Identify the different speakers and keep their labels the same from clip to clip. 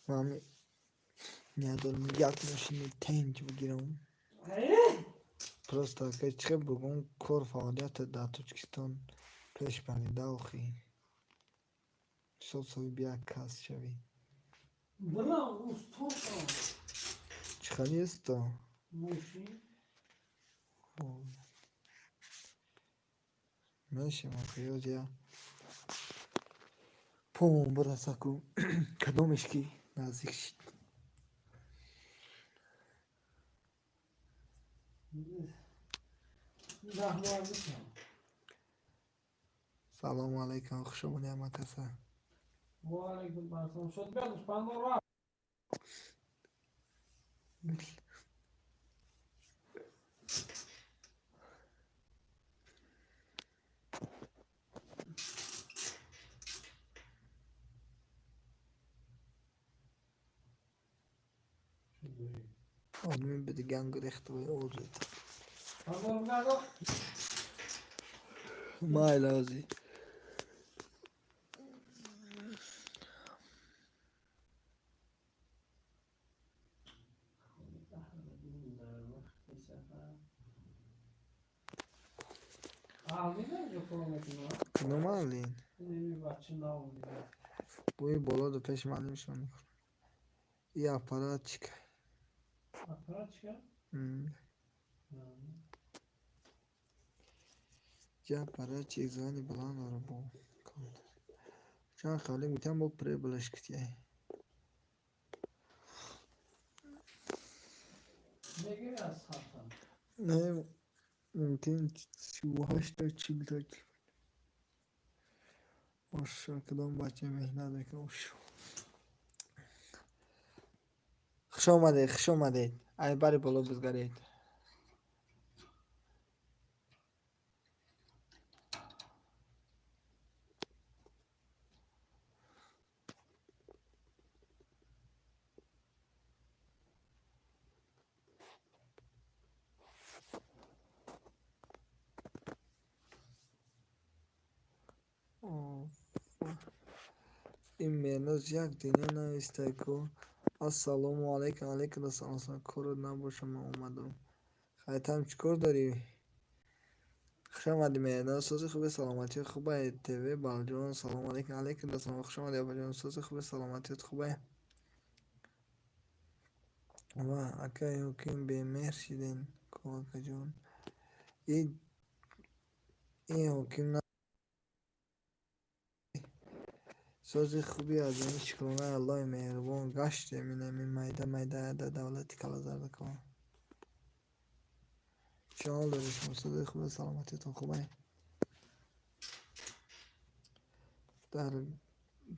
Speaker 1: Ман ният дорам як мошини тенҷ бигирам. Просто ака, чӣ хел бугум, кор фаъолията дар Тоҷикистон пеш барида охи. Мисол, соҳиби як кас шавӣ. Чӣ хели усто? Мешем охи, ёз я помон бираса ку, кадомеш ки наздик шид. Салому алайкум, хуш омадӣ, ҳама каса. Одами бидиган гурехта озед. Майли, озӣ. Кадом маълин? Бӯи болоду пеши маълимшон мекунад. И аппарат чӣ кай? Ҷи аппарат чи звани баланд дора бо чанд хавле гуфтям, бо прибылаш кутяй. Не, мумкин 38-та, 40-та. Оша, кадом бача меҳнат мекунад? Уш. Хуш омадед, хуш омадед. Ай бари боло бизгаред. Ин Меҳрноз як дунё навистай ку. Ассалому алайкум, алайкум ассалом, корот набоша, ман омадам. Хайтам, чӣ кор дорӣ? Хуш омадӣ, Меҳрноз, сози хуби, саломатият хубай? ТВ Балҷон, салому алайкум, алайкум ассалом, хуш омадӣ, апаҷон, сози хуби, саломатият хубай? Ва акай ҳоким, бемеҳр шиден ку, акаҷон. Ин ҳоким сози хуби, аз ҷониби шукронаи Аллоҳи меҳрубон гаштем, инами майда майда дар давлати калазардакон. Чӣ ҳол доред шумо? Сози хуби, саломатиятон хубай?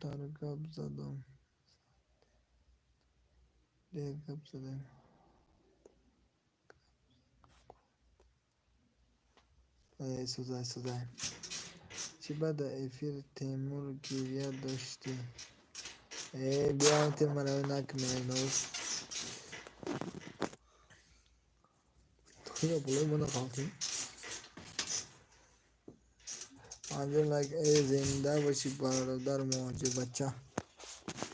Speaker 1: Дар гап задам. Дер гап задем. Эй, созай, созай. Чӣ баъд эфир Темур гирья доштӣ? Э, биям темарави нак, Меҳрноз. Туя болои мо нақалтӣ? Панҷум лайк, э, зинда бошӣ, бародар муҳоҷирбача.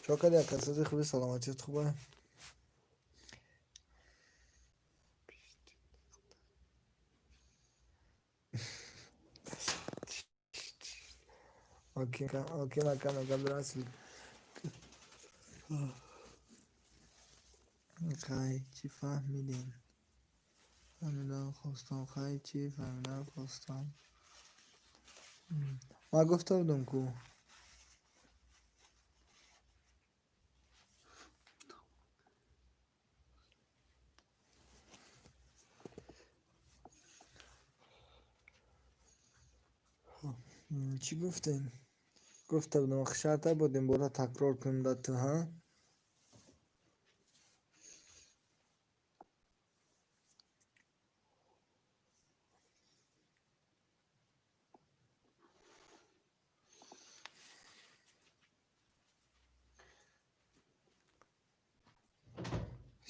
Speaker 1: Чо кардӣ, ака, сози хуби, саломатият хубай? Ҳоким ака мега здравствуй. Хай, чӣ фаҳмидем? Фаҳмидан хостам, хай, чӣ фаҳмидан хостам? Ман гуфта будам ку. Чӣ гуфтем? Гуфта будам, шарт набуд ин бора такрор кунем да ту, ҳа?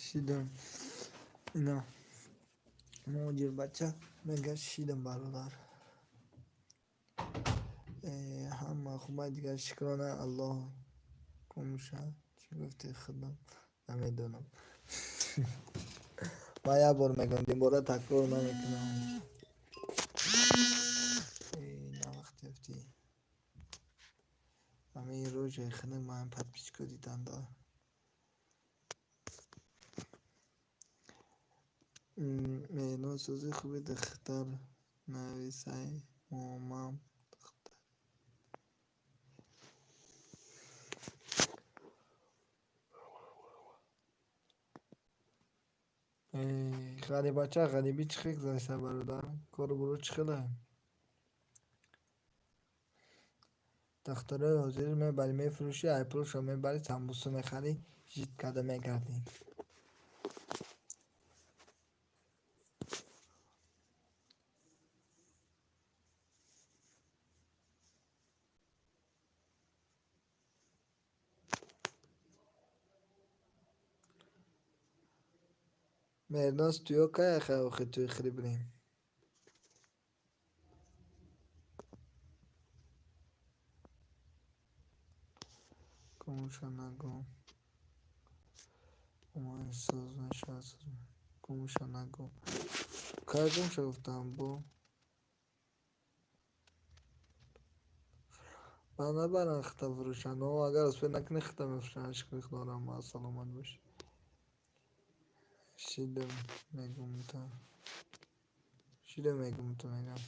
Speaker 1: Шидам. Ина муҳоҷирбача мега, шидам, бародар. Ҳама Хубай дигар, шукрона Аллоҳ. Кумша чӣ гуфти, худам намедонам. Ман як бор мегӯям, дубора такрор намекунам. Навақт ёфтӣ. Ҳамин рӯҷои хунук ман подписчико диданда. Меҳрнон сӯзи хуби духтар нависай, момам духтар. Ғарибача, ғарибӣ чӣ хел гузашта, бародар? Кору бору чӣ хеле? Духтарои ҳозир мебарӣ, мефурӯшӣ, ай пулшо мебарӣ, самбуса мехарӣ, жит карда мегардӣ. Меҳрноз, туё кай охи туи хӯрӣ бирем? Кумша нагӯ. Уман соз мешавад. Кумша нагӯ. Кай гумша гуфтам бо? Ба набаранд хита фурӯшанд. О, агар успед накунӣ, хита мефурӯшанд. Шукри Худо, раҳмат, саломат бош. Шидам мегум та. Шидам мегум ту мегам.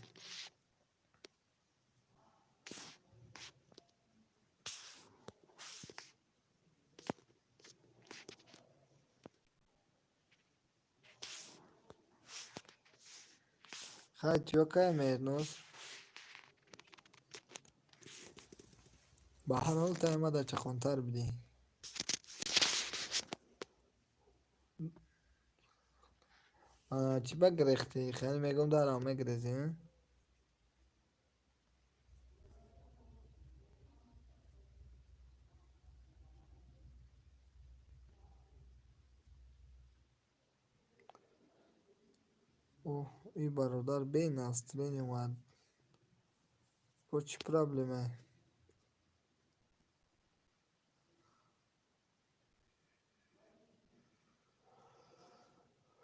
Speaker 1: Хай, туё кай, Меҳрноз? Ба ҳар ҳол та омада чақонтар будӣ. Чӣ ба гирехтӣ? Хеле мегум, дарам мегирезӣ? Оҳ, и бародар бе настроение омад. Бо чӣ проблема?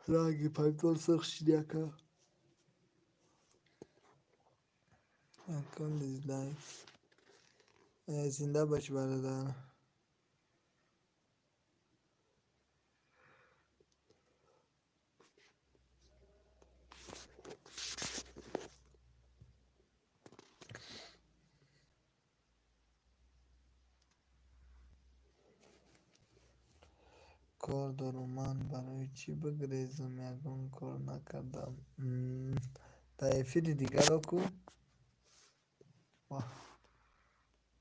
Speaker 1: Ранги помидор сурх шид яка. Якум дизлайк. Зинда бош, бародар. Кор дорум ман, барои чӣ бигрезам, ягон кор накардам. Дар эфири дигаро ку?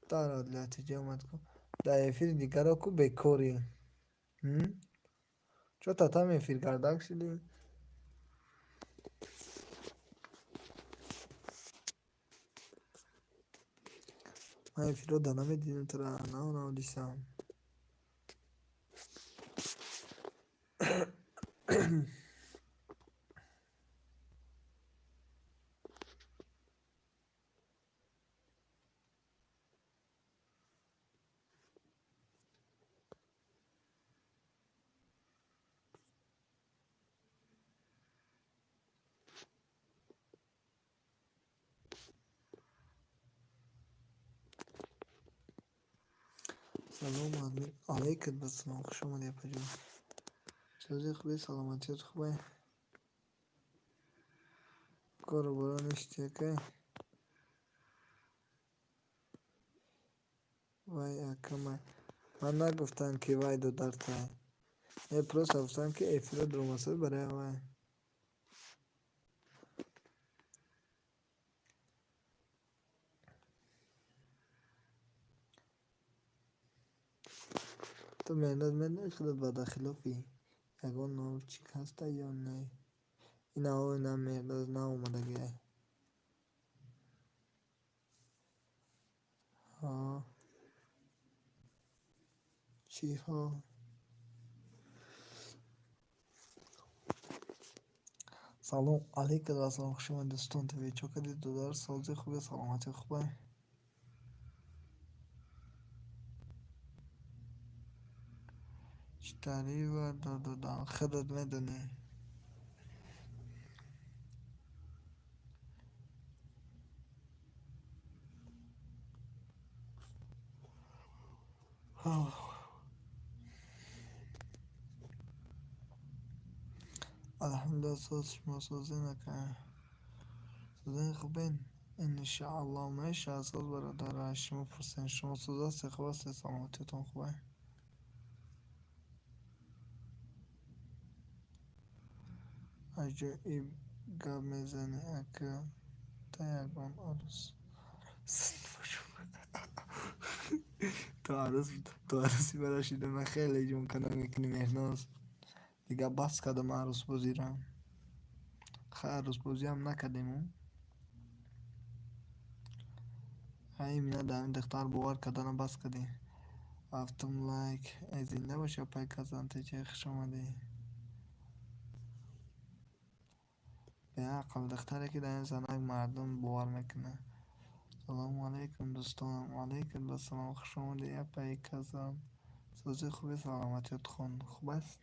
Speaker 1: Дар натиҷа омад ку. Дар эфири дигаро ку бекорӣ. Чо татам эфир гардак шудӣ? Ман эфирро да намедидам тура, нав нав дисам. Салом, админ. Алайкум ассалом. Хуш омадӣ, апаҷон. Сӯзи хуби, саломатиёт хубай? Кору боро ништи, акай? Вай акамай. Ман нагуфтам, ки вай додартай. Не, просто гуфтам, ки эфиро дуромасои барои вай. Ту, Меҳрноз, медонӣ, худат бадахилофӣ? Ягон новчик ҳаста ё не? Ина ина Меҳрноз нав омадагиай. Ҳо. Чӣ ҳо? Салом алейкум ва салом, хуш омадед, дӯстон. ТВ чо кардед, додар? Сози хубе, саломатӣ хубай? Чӣ тари ваъда додам, худат медонӣ. Алҳамдулилла, соз шумо созен ака? Созен, хубен? Иншаалло, мешавад соз, бародар. Аз шумо пурсем, шумо соз ҳастед, хуб ҳастед, саломатиятон хуб? Аҷоиб гап мезанӣ, ака, та ягон арӯс то арӯси бара шидана хеле ҷонкана мекунӣ, Меҳрноз. Дигар бас кардам арӯсбозиро. Хай, арӯсбозиам накардему. Хай, имина дар ҳамин духтар бовар кардана бас кардӣ. Ҳафтум лайк. Э, зинда бошӣ, апай Казантеча, хуш омадӣ. Беақл духтаре, ки дар ин занак мардум бовар мекунад. Салому алайкум, дӯстонам. Алайкум ассалом, хуш омадӣ, апаи Казан. Сози, хуби, саломатиёт хуб аст?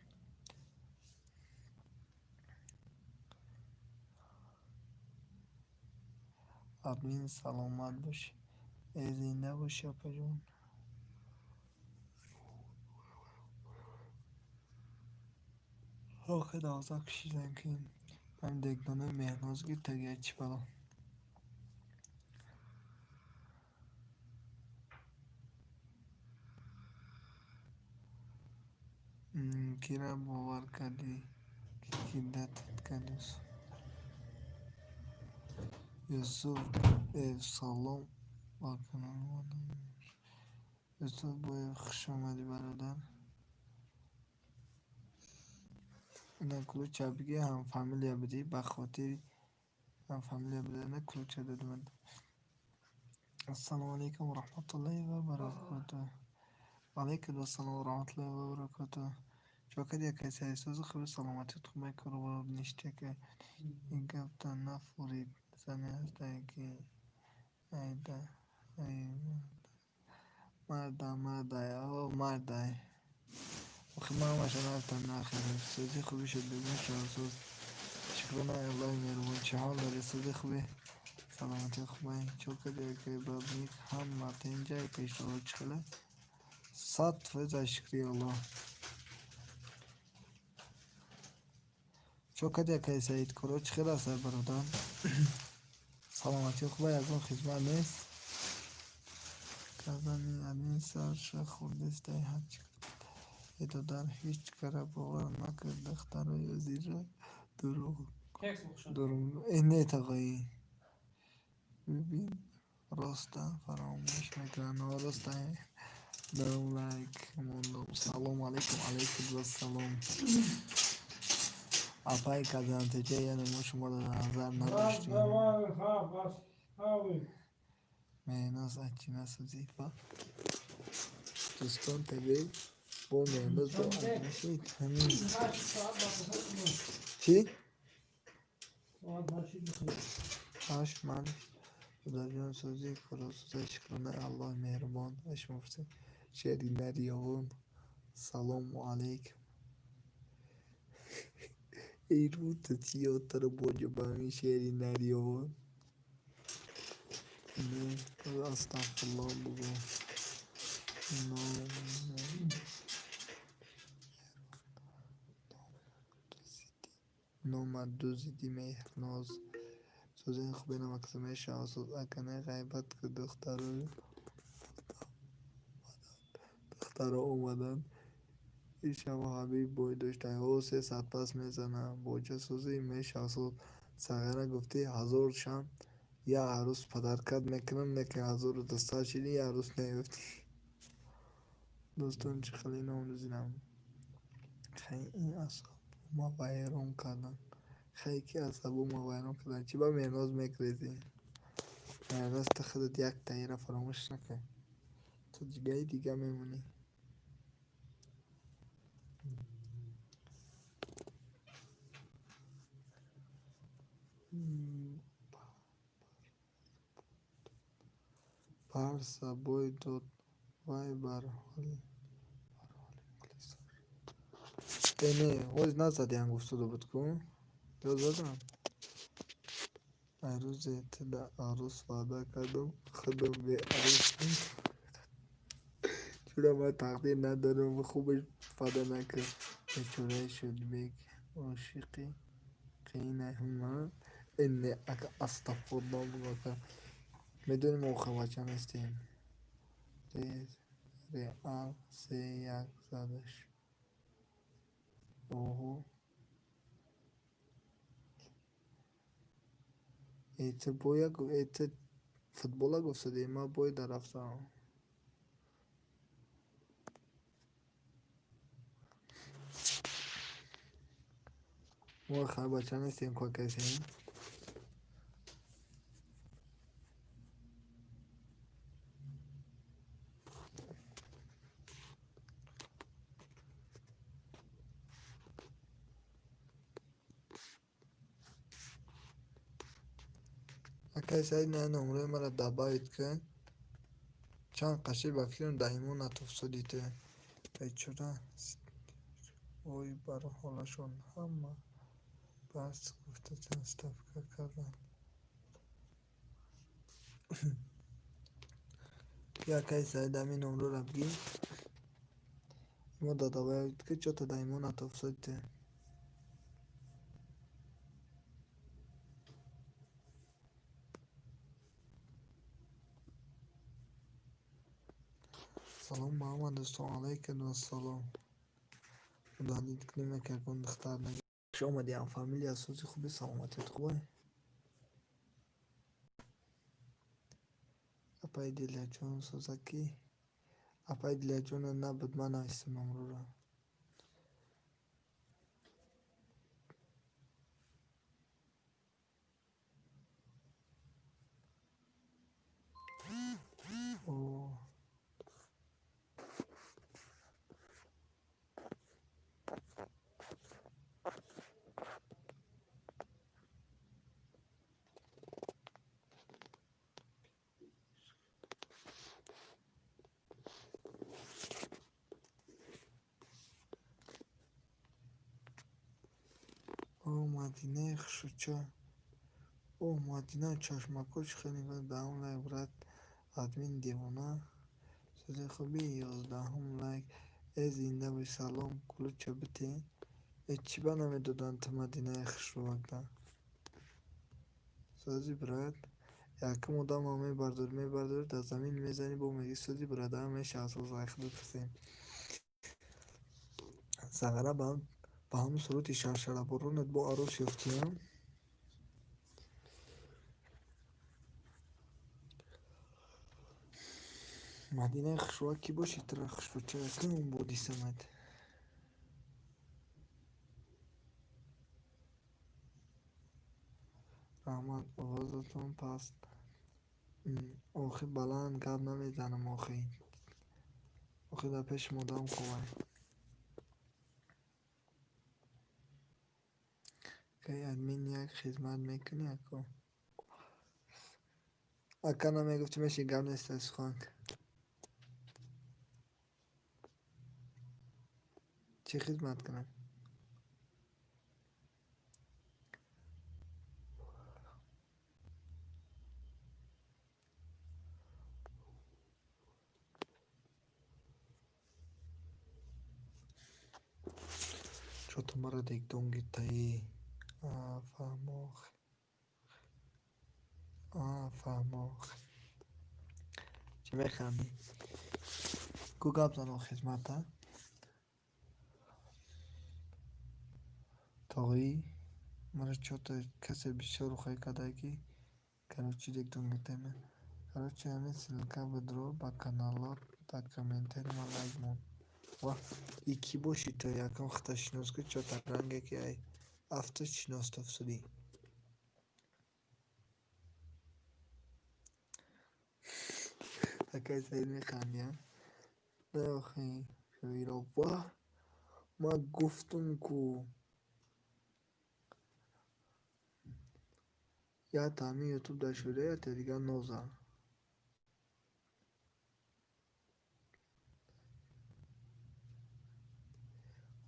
Speaker 1: Админ, саломат бошӣ. Э, зинда бошӣ, апаҷон. Охи давза кушидем, ки ҳамин дегдонаи Меҳрноз гиртагия, чӣ бало. Кира бовар кардӣ, ки кидатат кард, Юсуф? Юсуф салом ба канали. Юсуф Боев, хуш омадӣ, бародар. Ина ключа бигӣ, ҳамфамилия будӣ, ба хотири ҳамфамилия будана ключа додимад. Ассалому алайкум ва раҳматуллоҳи ва баракотуҳ. Ва алайкум ассалом ва раҳматуллоҳи ва баракотуҳ. Чо кардӣ, акай Саид? Сози, хуби, саломатият хуб, кору ништяк. Ин гапта нафурид, зане ҳастае, ки айда ай марда мардай, о мардай. Охи ман ҳамаша нарафтам нахеле. Сози, хуби шуд, мешавад соз. Шукронаи Аллоҳи меҳрубон. Чӣ ҳол дорӣ? Сози, хуби, саломатият хубай? Чо кардӣ, акай Бабник? Ҳама тинҷай, пешроҳ чӣ хела? 100% аз шукри Аллоҳ. Чо кардӣ, акай Саид? Корҳо чӣ хел аст, бародар? Саломатӣ хубай, ягон хизмат нест? Казани админ сарша хӯрдестай ҳарчи. Э додар, ҳеҷ кара бовар накард, духтарои ҳозирра дурӯғ дурӯғ. Э не, тағоӣ. Бибин, роста фаромӯш мекунанд. Роста дам лайк мондам. Салому алайкум, алайкум ассалом. Апай Казантеча, яъне мо шуморо дар назар надоштем. Меҳрноз ачина созӣ ва дӯстон ТВ бо Меҳрноз бо админшид ҳамин. Чӣ? Ҳашт ман додарҷон, созӣ, коросоза, шукронаи Аллоҳи меҳрубон. Аз шумо пурсем. Шери Дарёвон. Салому алайкум. Эй, рӯта чӣ ёд дора боҷо ба ҳамин шери Дарёвон? Не, астағфируллоҳ, бугӯ. Номат дузидӣ, Меҳрноз. Созен, хубе, намакса мешавад соз, ака, не ғайбат ку, духтаро омаданд. Ишав Ҳабиб бой доштай. Ҳо, 3 саат пас мезанам. Боҷа созӣ мешавад соз. Сағира гуфтӣ ҳазор шам як арӯс подаркат мекунам, не ки 1200 шидӣ, як арӯс наёфтӣ. Дӯстон, чӣ хеле ном дузидам. Хай, ин асабома вайрон карданд. Хай, ки асабома вайрон карданд. Чӣ ба Меҳрноз мегрезӣ? Меҳрноз, ту худат як таира фаромӯш накун. Ту ҷигаи дига мемонӣ. Барса бой дод, вай бар ҳоли мухлисош. Э не, ҳоз назадиам гуфтода буд ку? Ё задам? Ай рӯзе туда арӯс ваъда кардам, худам беарӯс Чура ман тақдир надорам, хубаш фада накард. Бечораи Шодибек ошиқи қиинай. Э не, ака, астағфируллоҳ бугӯ, ака. Медонӣ мо охирбача нестем. Реал 3-1 задаш. Оҳо. Э ту боя э ту футбола гуфтадӣ, ман бояда рафтам. Мо охирбача нестем ку, акай Саид. Акай Саид, на номрои маро добавить кун. Чанд қаши ба фикрам даимо натофсодӣ ту. Бечора вой бар ҳолашон, ҳама бас гуфта чанд ставка карданд. Бия, акай Саид, ҳамин номроро бигир. Имо добавить кун, чё-то даимо натофсодӣ ту. Салом ба ҳама дӯстон, алайкум ассалом. Удалить кунем як ягон духтар нагир. Хуш омадӣ, ҳамфамилия, сози хуби, саломатият хубай? Апаи Дилаҷон созакӣ? Апаи Дилаҷона набуд, ман навистам номроро. О. О, Мадинаи хушрӯча. О, Мадина чашмакош хеле даҳум лайк, брат, админ девона. Сози хуби, 11-ум лайк. Э зинда бош, салом, ключа бите. Э чӣ ба намедоданд ту Мадинаи хушрӯакда? Сози, брат. Якум одамам мебардорӣ, мебардорӣ, дар замин мезанӣ, бо мегӯӣ сози, брат, ҳама мешавад соз, ай худо пурсем. Зағара ба ҳамун сурати шаршараборонат бо арӯс ёфтиам? Мадинаи хушрӯак кӣ бошӣ тура хушрӯча кун бодисамад. Раҳмат, овозатон паст. Охи баланд гап намезанам охи. Охи дар пеши модарам хобам. Акай админ як хизмат мекунӣ, ако? Ака намегуфтӣ меши гап нест сухан. Чӣ хизмат кунам? Чё-то мара дегдон гиртаи. А, фаҳмо. А, фаҳмо. Чӣ механдӣ? Ку гап зан хизмата? Тоғӣ? Мара чё-то касе бисёр рухай кардае ки короче дегдон гиртаи. Короче, ҳамин ссылка бидро ба каналот, дар комментарий ман лайк мон. Ва и кӣ бошӣ ту, якам худта шинос ку, чё-то ранге ки ай афту шинос тофсудӣ. Акай Саид механдӣ, а? Не охи, шоиро ва ман гуфтум ку. Якта ҳамин ютуб дар шоира, якта дигар ноза.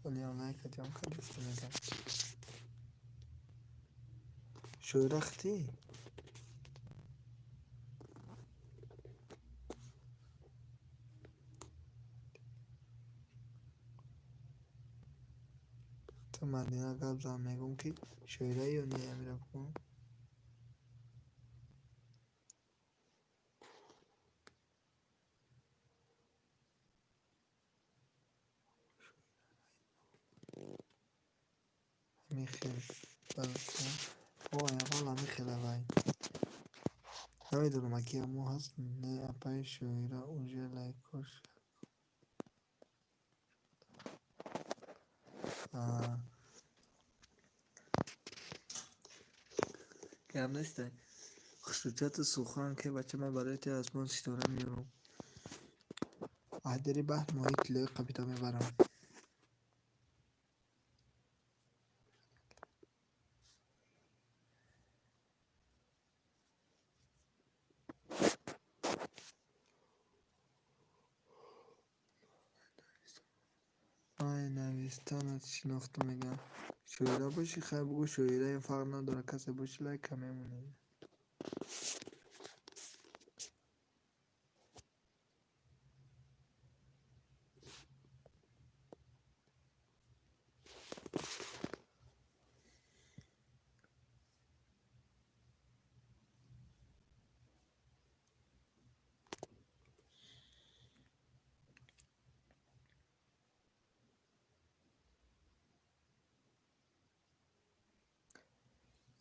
Speaker 1: Валиам лайкатиам кардистӣ мегам. Шоира хитӣ? Ту Мадина гап зан, мегӯм ки шоираи ё не, амира бигӯ. Ҳамин хел ой, аввал ҳамин хел авай. Намедонам аки ҳамо ҳаст, не апаи шоира уже лайкош. Гап нестай. Хусусияти сухан ки бача ман барои ти осмон ситора меёрам. Аҳдири баҳр моҳии тиллои қабида мебарам. Ай навистанат шинохту мегӯям. Шоира бошӣ, хайр бугӯ шоираем, фарқ надорад, касе бошӣ лайка мемонӣ.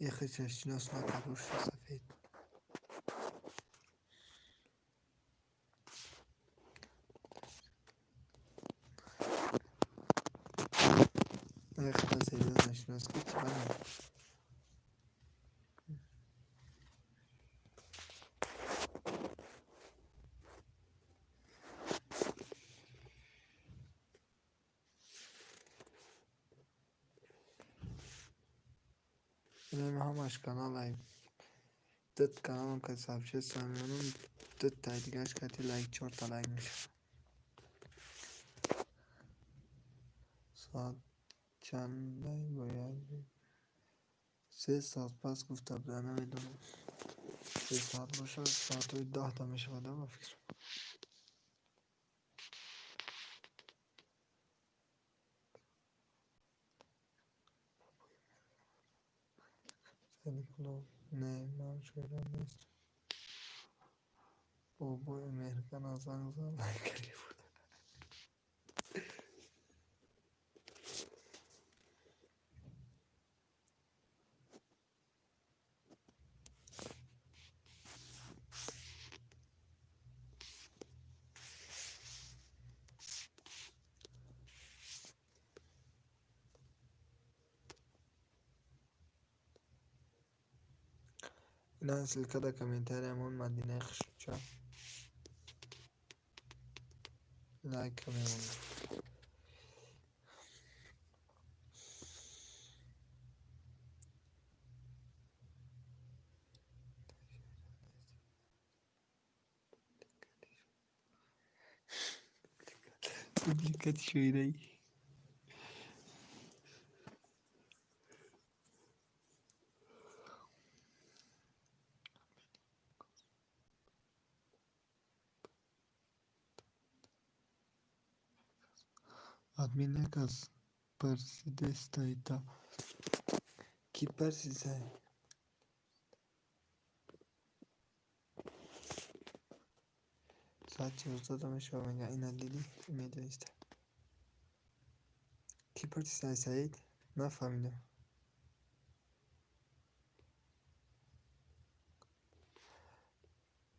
Speaker 1: Ехача шинос накард рӯши сафед. Ехата серьёзно шинос ки чӣ бана? Инам ҳамаш канал ай. Дут каналам ка сообщество мемонам, дутаи дигараш кати лайк чорта лайк мешавад. Соат чандай бояд? 3 соат пас гуфта буда, намедонам. 3 соат бошад, соатҳои 10та мешавад, ба фикрам. Не, ман шоира нестам. Бобои Меҳргана занг зад, лайка гирифт. Ина ссылка дар комментариямон Мадинаи хушрӯча. Лайка мемонад. Дубликати шоираи. Админ як аз парсидестаита. Ки парсисай? Соат 11 мешавад, мега ина дидӣ, медониста. Ки парсисай, Саид? Нафаҳмидам.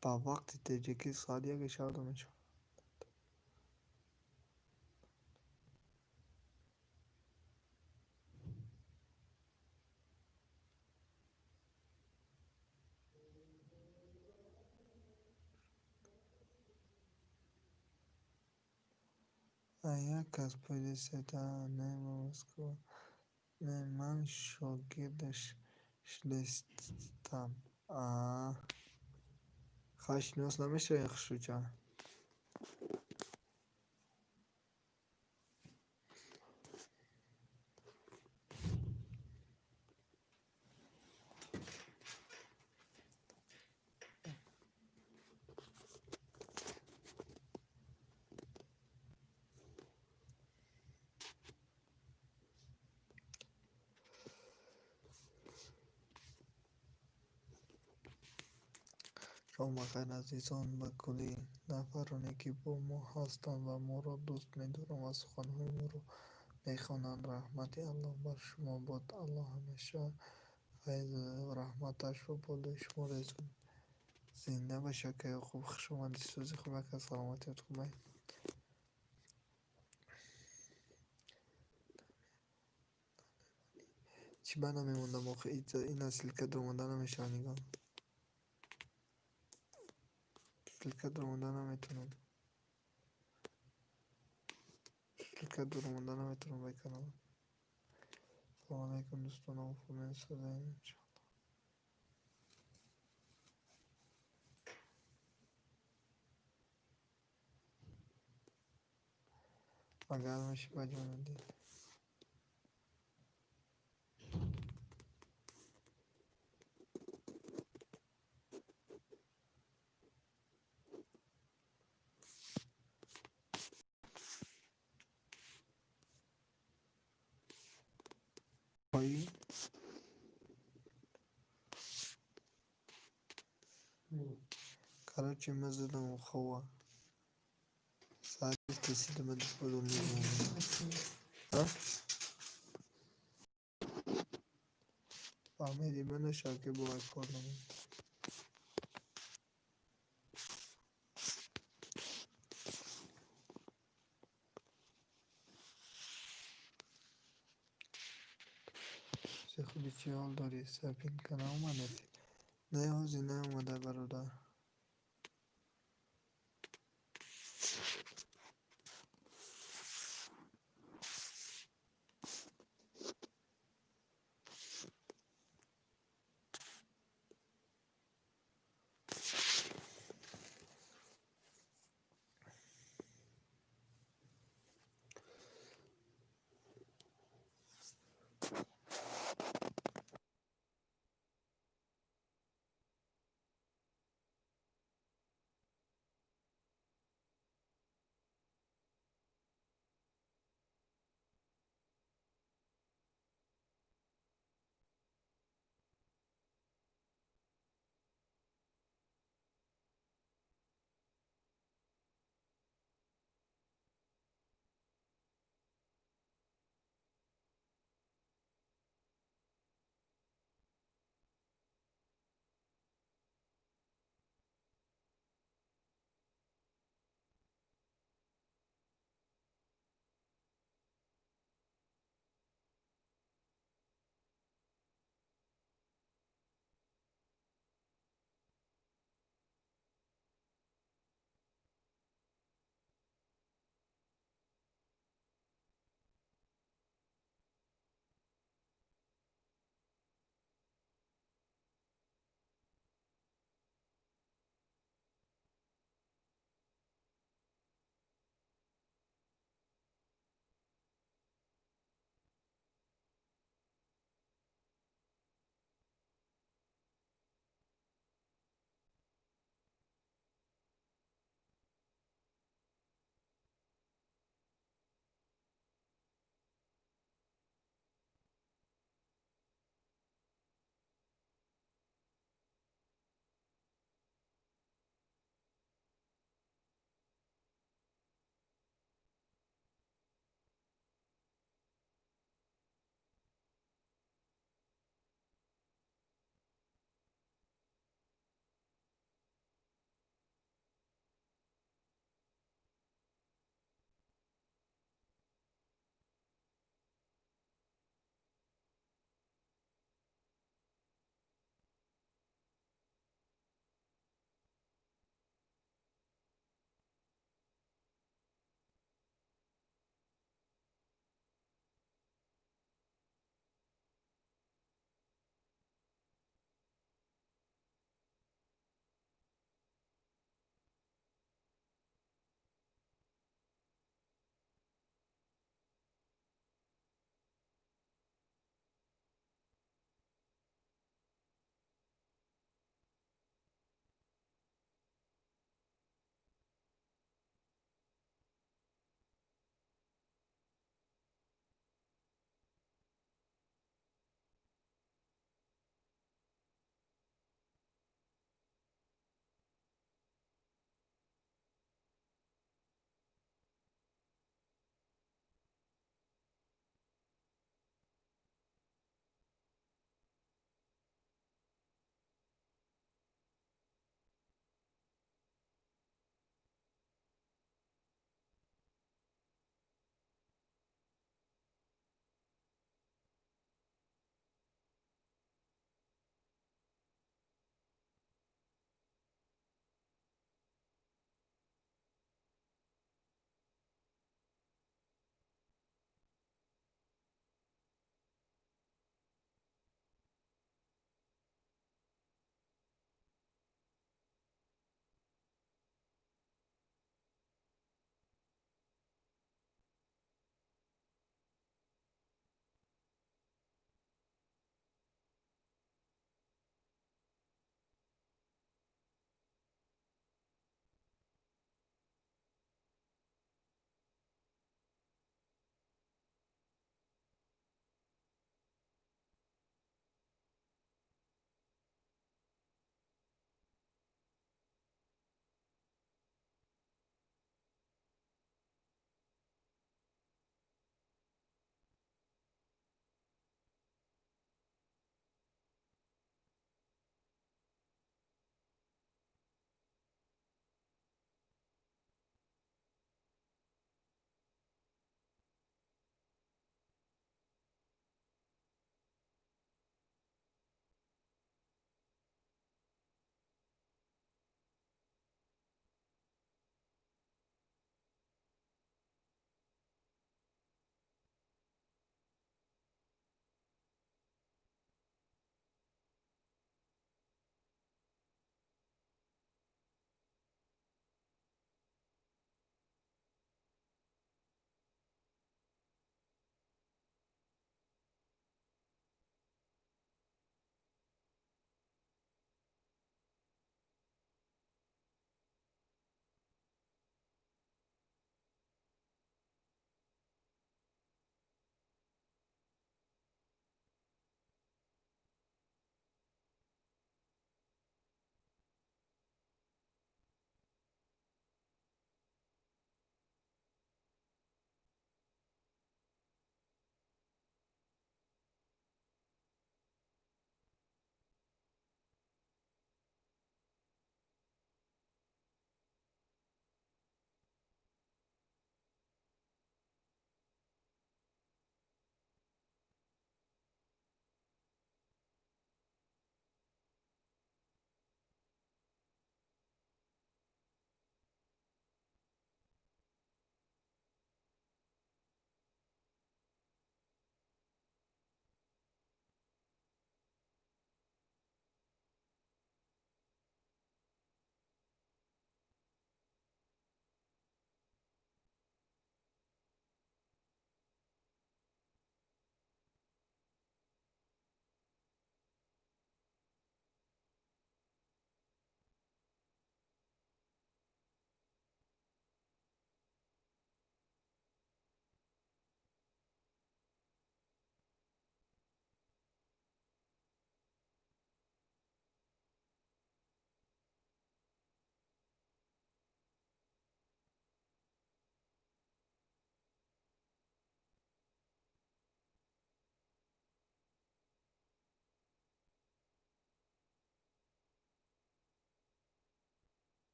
Speaker 1: Ба вақти тоҷикӣ соат 1 шаб мешавад. Як кас полисета, не ба Москва. Не, ман шогирдаш шудестам. Аа. Хай шинос намешавем хушрӯча. Шом бахайр, азизон, ба кулли нафароне, ки бо мо ҳастанд ва моро дӯст медоранд ва суханҳои моро мехонанд. Раҳмати Аллоҳ бар шумо бод. Аллоҳ ҳамеша файзу раҳматашро болои шумо резонад. Зинда бошӣ, ака Ёқуб, хуш омадӣ. Сӯзи хуб, ака, саломатият хубай? Чӣ ба намемондам охи, ина ссылка даромада намешавад, нигоҳ. Ссылка даромада наметавонам. Ссылка даромада наметавонам ба канал. Салому алайкум, дӯстон, хубен, созем, иншоалло. Агар меши ба ҷони дил. Ой. Короче, ма задам хова. Саати тесидама духолу мезанам. А? Фаҳмидӣ, мана шаки бояд кор намоям. Чӣ хуби, чӣ ҳол дорӣ? Сабинка наомадааст? Не, ҳозир наомада, бародар.